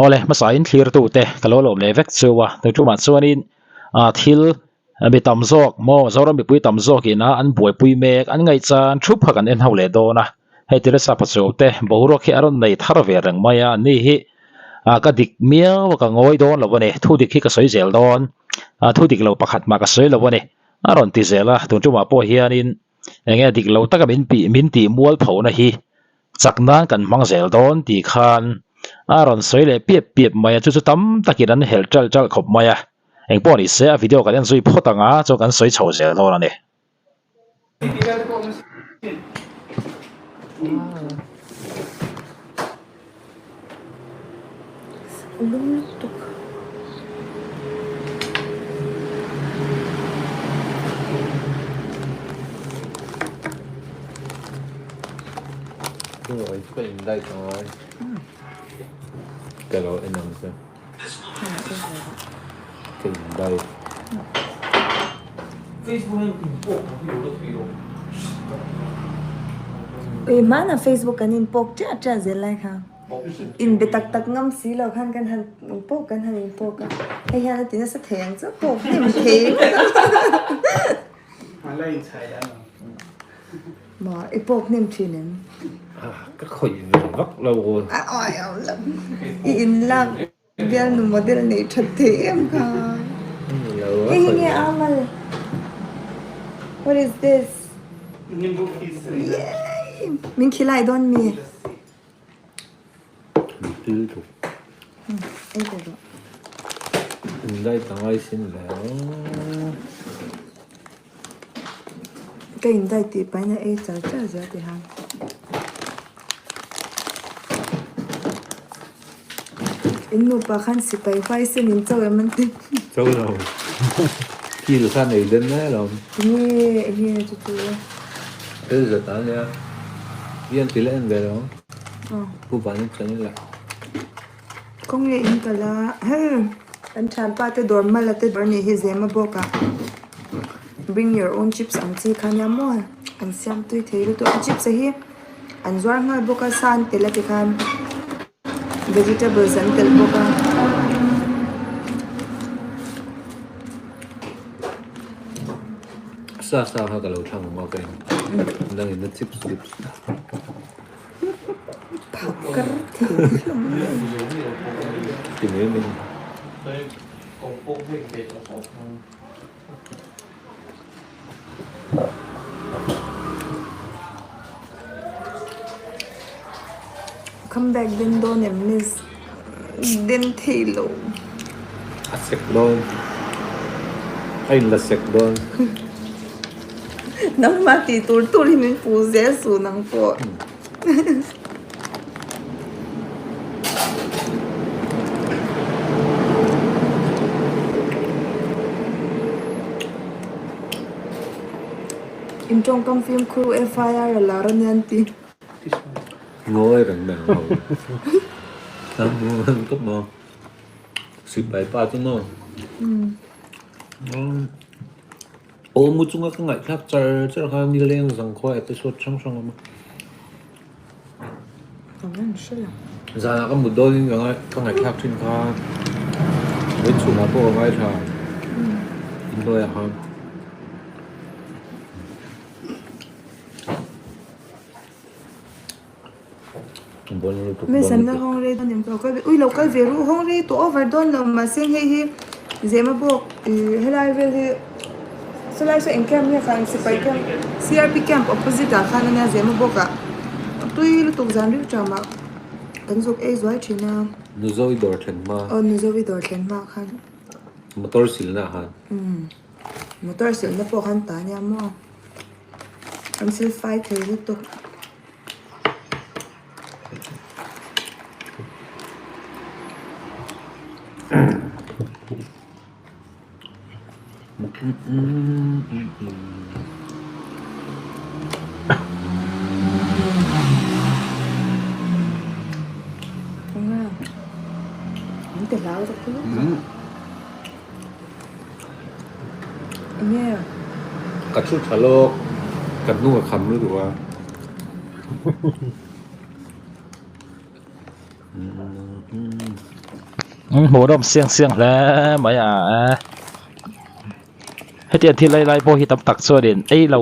Awle hmasain thlirtute ka lo lawm leh vek chu a, tun tumah chuanin ah thil mi tam zawk maw Zoram mipui tam zawkin a an buaipui mek an ngaihchan thu phak an en ho leh dawn a, hei Teresa Pachuau te boruak hi a rawn nei thar ve reng mai a, ni hi ah ka dik miau a ka ngawi dawn lo a ni, thu dik hi ka sawi zel dawn, ah thu dik lo pakhat mah ka sawi lo a ni a rawn ti zel a, tun tumah pawh hianin eng nge dik lo taka min pih min tih mual phona hi chak nan kan hmang zel dawn tih khan a rawn sawi leh piap piap mai a, chu chu tam takin an helh ṭalh ṭalh khawp mai a, engpawh ni se a video kan en zui phawt ang a, chuan kan sawi chho zel dawn a ni. Ui hmanah Facebook kan in pawk ṭiah ṭiah zel lai kha in be tak tak ngam si lo khan kan han pawk kan han in pawk a hei hian a ti nasa thei ang chu pawk hnem thei maw i pawk hnem thin em? Ka khawih ve vak lo. A awi awm lo i in lak Bialnu model neih that thei em kha. Hei hi nge Amal? What is this? Yay! Min khilai dawn mi? Til tuk. Ei ve rawh. In dai ta ngai sin le. Ka in dai tih pahin a ei char char zel ti han. In nupa khan sipai huai sen in cho em an ti. Cho lo. Kil kha nei den mai alawm. Enge enge chu chu. Tel zat a nia. Hian til a en ve lo. Pu van in chuan in la. Kawng leh in kal a, hei kan thianpa te dawr mala te dawr nih hi zema bawk ah bring your own chips ang chi kha nia maw an siam tui thei lutuk a chips a hi an zuar nghal bawk a sa an tel a tikhan vegetables an telh bawk a. Sa sa kha ka lo thlang ang a ka en dangin na chips chips. Come back den dawn em miss den thei lo. A sek dawn a in la sek dawn. Nangmah tih tur tur hi min puh zel suh nang pawh. In tawngkam fimkhur FIR a lar a nia an ti. Ngawi reng mai ang ho. Ka maw sipai pa chu maw. Aw mu chunga ka ngaihthlak char char kha nileng zangkhua episode hrang hrang a awm a. Zanah ka mut dawnin ka ngai ka ngaihthlak thin kha vawinchhungah pawh ka ngaithla inhnuaiah khan. Miss an la hawng rei dawn em ka lo kal ve ui lo kal ve ru hawng rei tawh over dawn lo mahse hei hi zema bawk ih helai vel hi sawlai saw eng camp nge kha eng sipai camp C R P camp opposite ah khan ania zema bawk ah tui lutuk zan ril tram ah kan zuk ei zuai thin a. Nuzovi dawr thlen hma. Aw Nuzovi dawr thlen hma khan. Motor silna ah khan. Umm motor silna pawh khan ta ania maw an sil fai thei lutuk. Ka thu tha lawk ka hnung a kham lutuk a. Hmuhnawm siang siang hle mai a hetiang thil ei lai pawh hi tam tak chuanin ei lo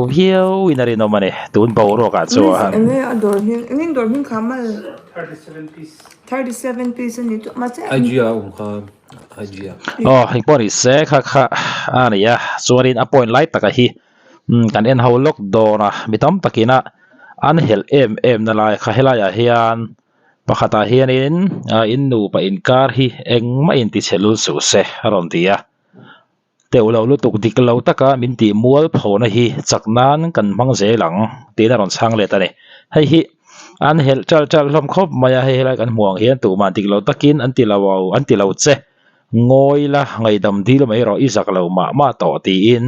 viau in a rinawm a ni tun boruak ah chuan. Enge a dawr hming engin dawr hming kha mal 37 piece a ni chu mahse IG ah a awm kha IG ah. Aw engpawh ni se kha kha a ni a chuanin a point lai taka hi kan en ho lawk dawn a mi tam takin a an helh em em na lai kha helai ah hian Pakhatah hianin in nupa inkar hi engmah in tichhe lul suh se a rawn ti a. Teuh lo lutuk dik lo taka min tih mual phona hi chak nan kan hmang zel ang tiin a rawn chhang let a ni. Hei hi an helh ṭalh ṭalh hlawm khawp mai a, hei helai kan hmuh ang hian tumah dik lo takin an ti lo an ti lo che. Ngawi la ngaihdam dil mai rawh i zak lo mah mah tawh tiin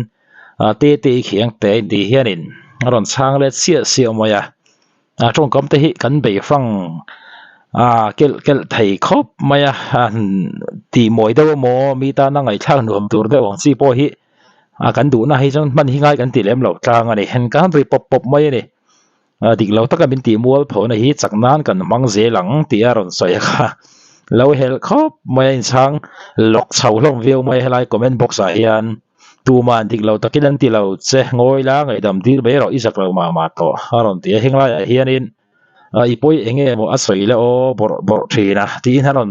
Tete i khiang te intih hianin a rawn chhang let siah siah mai a. A tawngkam te hi kan bei hrang a kelh kelh thei khawp mai a tih mawi deuh emaw mi tana ngaihthlak nuam tur deuh ang chi pawh hi a kan duhna hi chuan hman hi ngai kan ti lem loh tlang a ni hen kan ri pawp pawp mai a ni a dik lo taka min tih mual phona hi chak nan kan hmang zel ang tih a rawn sawi a kha lo helh khawp mai a inchhang lawk chho hlawm viau mai helai comment box ah hian. Tuman dik lo takin an ti lo che, ngawi la ngaihdam dil mai rawh i zak lo mah mah tawh a rawn ti a, heng laiah hianin i pawi eng nge maw a sawi le aw bawrh bawrh thin a tiin a rawn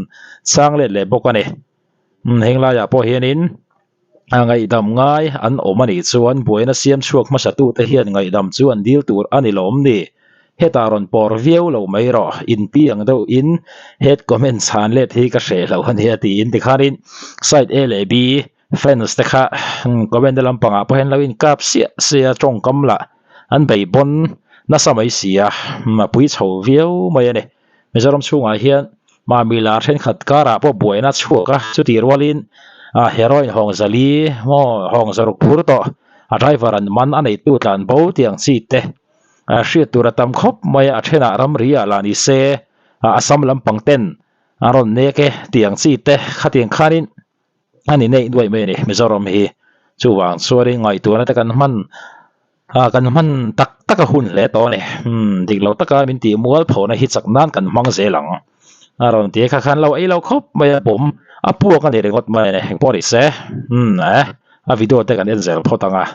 chang let leh bawk a ni. Heng laiah pawh hianin ngaihdam ngai an awm a nih chuan buaina siam chhuak hmasa tute hian ngaihdam chu an dil tur a ni lawm ni. Hetah rawn pawr viau lo mai rawh, inpi ang deuhin head comment chhan let hi ka hreh lo a nia tiin tikhanin side A leh B Fans te kha comment na lampangah pawh hian lo inkap siah siah a tawngkam lah an beibawn nasa mai si a, a pui chho viau mai a ni. Mizoram chhungah hian mahni lar thenkhat karah pawh buaina a chhuak a, chutih rualin heroin hawng zali maw hawng zaruk phur tawh a driver an man a neitu tlan bo tih ang chi te hriat tur a tam khawp mai a, a thenah ramri ah lah ni se Assam lampang ten an rawn nek e tih ang chi te khatiang khanin a ni neih nuaih mai a ni Mizoram hi chuvang chuanin ngaihtuahna te kan hman ah kan hman tak tak a hun hle tawh a ni umm dik lo taka min tih mual phona hi chak nan kan hmang zel ang a rawn ti a kha khan lo ei lo khawp mai a bawm a puak a ni ringawt mai a ni engpawh ni se umm eh a video te kan en zel phawt ang a.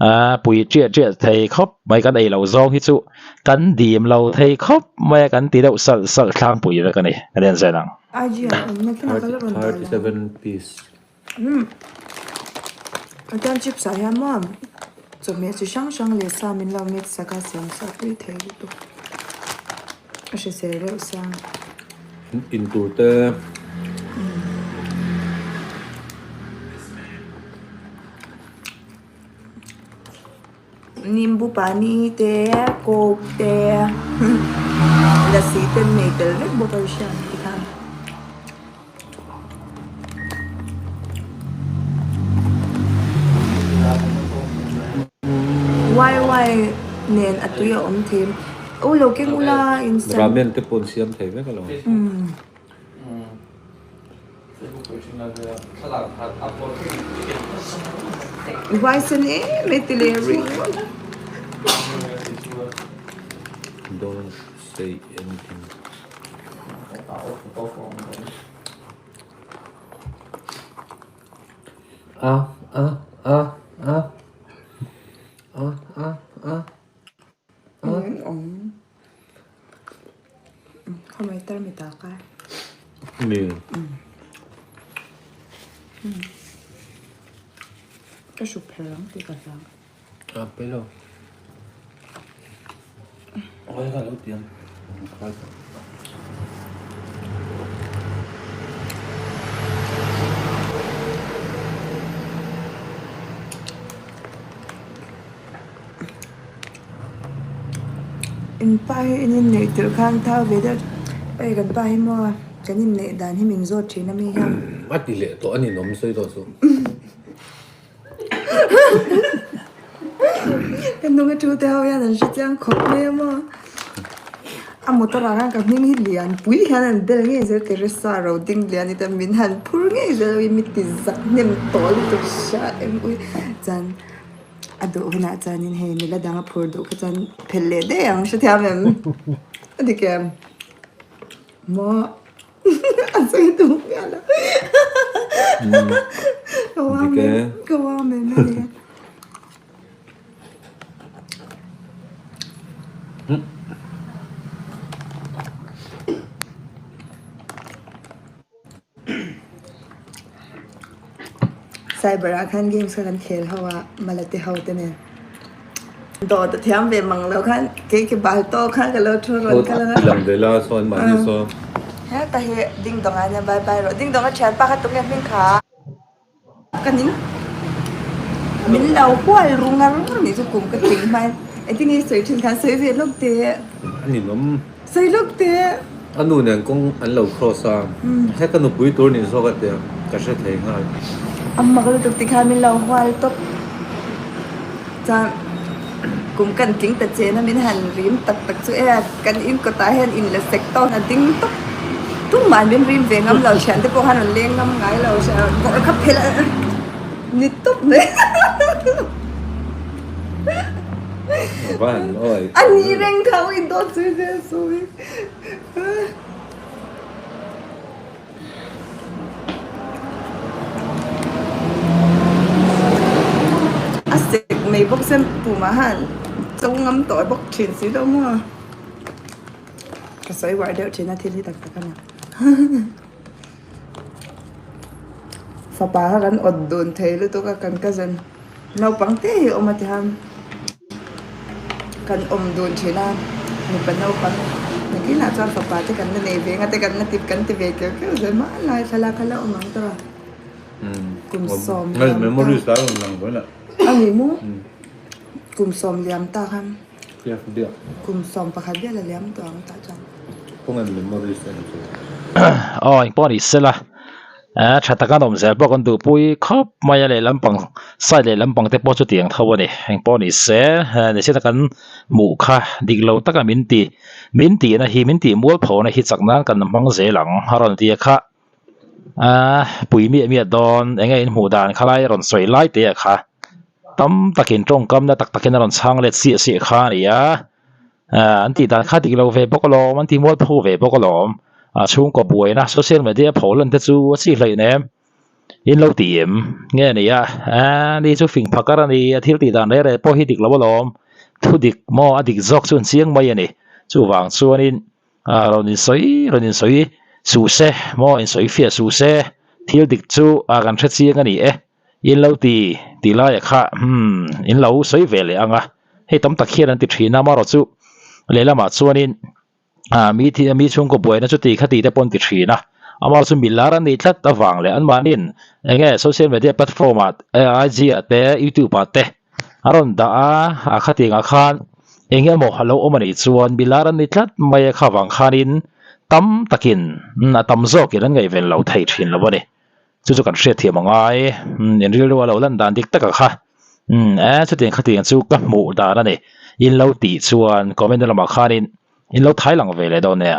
A pui chiah chiah thei khawp mai kan ei loh zawng hi chu kan dim lo thei khawp mai a kan ti deuh salh salh thlangpui vek a ni ka den zel ang. IG ah awm na khin a kal a rawn dah lo. 37 piece. Umm Atan chips ah hian maw chawhmeh chi hrang hrang leh sa min lo mix sak a siam sa pui thei lutuk a hrisel reuh sia. In tur te. Nimbu pani te coke te lassi te an nei tel vek bawk a ri hriat ang tikhan. Wai wai nen a tui a awm thei u lo keng ula instant. Ramen te pawh an siam thei vek alawm. Huaisen em e ti leh ringawt. Don't say anything. A a a a a a a. In pa hi in inneih tirh khan thau ve deuh hei kan pa hi maw kan inneih dan hi min zawt thin a mi hian. A ti leh tawh a ni nawm sawi tawh suh. Ka hnung a thu te ho hian an hre chiang khawp mai a maw. A motor ah khan ka hming hi lian pui hian an bel ngei zel Teresa ro ding lian hi chuan min han phur ngei zel a mi ti zak hnem tawh lutuk hria em ui chuan. A duh hunah chuanin hei nula dang a phur duh kha chuan phelh leh daih ang hrethiam em? A dik em? Maw? A sawi. ve duh miah lo. Ka uang Dik e. ka uang mai mai a nia. Cyber ah khan games kha kan khel ho a mala te ho te nen dawt a thiam ve mang lo khan kei ke bal tawk khan ka lo thu rawn kal anga. Lang ve la sawn mahni sawn. Heta hi ding dawng ah hian bye bye rawh ding dawng a thianpa kha tunge hming kha. Ka ning min lo hual ru ngar ngar nih chu kum ka tling hmai engtin nge i sawi thin khan sawi ve lawk teh A ninawm sawi lawk teh A nu nen kawng an lo cross a he ka nupui tur nih zawk a tia ka hre thei nghal. A mak lutuk tikhan min lo hual tawp chuan kum kan tling ta chen a min han rim tak tak chu e kan in kawtah hian in la sek tawk a ding tawp tumah min rim ve ngam lo thian te pawh khan rawn leng ngam ngai lo bawrh kha phelh a ni tawp mai a ni reng kha u in dawt zui zel sawi. A sek mai bawk sen pumah han cho ngam tawh bawk thin si lo maw ka sawi uar deuh thin a thil hi tak tak a ni fapa kha kan awt dun thei lutuk a kan cousin Naupang te hi awm a ti han kan awm dun thin a, mipa naupang nakinah chuan fapa te kan la nei ve nga te kan la ti kan ti ve keuh keuh zel hmanlai thlalak kha la awm ang tawh a, kum sawm liam ta a ni maw kum sawm liam ta khan kum 11 vel a liam tawh ang tah chuan. Aw engpawh a ni sela. Eh tha taka an awm zel pawh kan duhpui khawp mai a lehlam pang side lehlam pang te pawh chutiang tho a ni engpawh ni se eh ni se kan hmuh kha dik lo taka min ti min tihna hi min tih mual pho na hi chak nan kan hmang zel ang a rawn ti a kha ah pui miah miah dawn eng nge in hmuh dan kha lai a rawn sawi lai te a kha tam takin tawngkam na tak takin a rawn chhang let siah siah kha a ni a. An tih dan kha dik lo ve bawk alawm, an tih mualpho ve bawk alawm. A chhungkaw buaina social media pho lan te chu a chih hleih nem. In lo ti em? Nge ni a? A ni chu fing phakar a ni, a thil tih dan reh reh pawh hi dik lo alawm. Thu dik maw a dik zawk chu an chiang mai a ni. Chuvang chuanin rawn insawi rawn insawi suh se maw insawi fiah suh se thil dik chu kan hre chiang a ni e. In lo ti tih laia kha umm in lo sawi ve leh ang a, hei tam tak hian an ti thin a, amaherawh chu lehlamah chuanin ah mi thi mi chhungkaw buaina chu ti kha ti te pawh an ti thin a, amaherawh chu milar an nih tlat avang leh anmahniin eng nge social media platform ah IG ah te youtube ah te a rawn dah a, a khatiang ah khan eng emaw a lo awm a nih chuan milar an ni tlat mai a kha vang khanin tam takin a tam zawkin an ngaihven lo thei thin lo a ni. Chu chu kan hriatthiam a ngai, in rilru a lo lan dan dik taka kha e chutiang khatiang chu ka hmuh dan a ni. In lo tih chuan comment lamah khanin in lo thai lang ve leh dawn nia.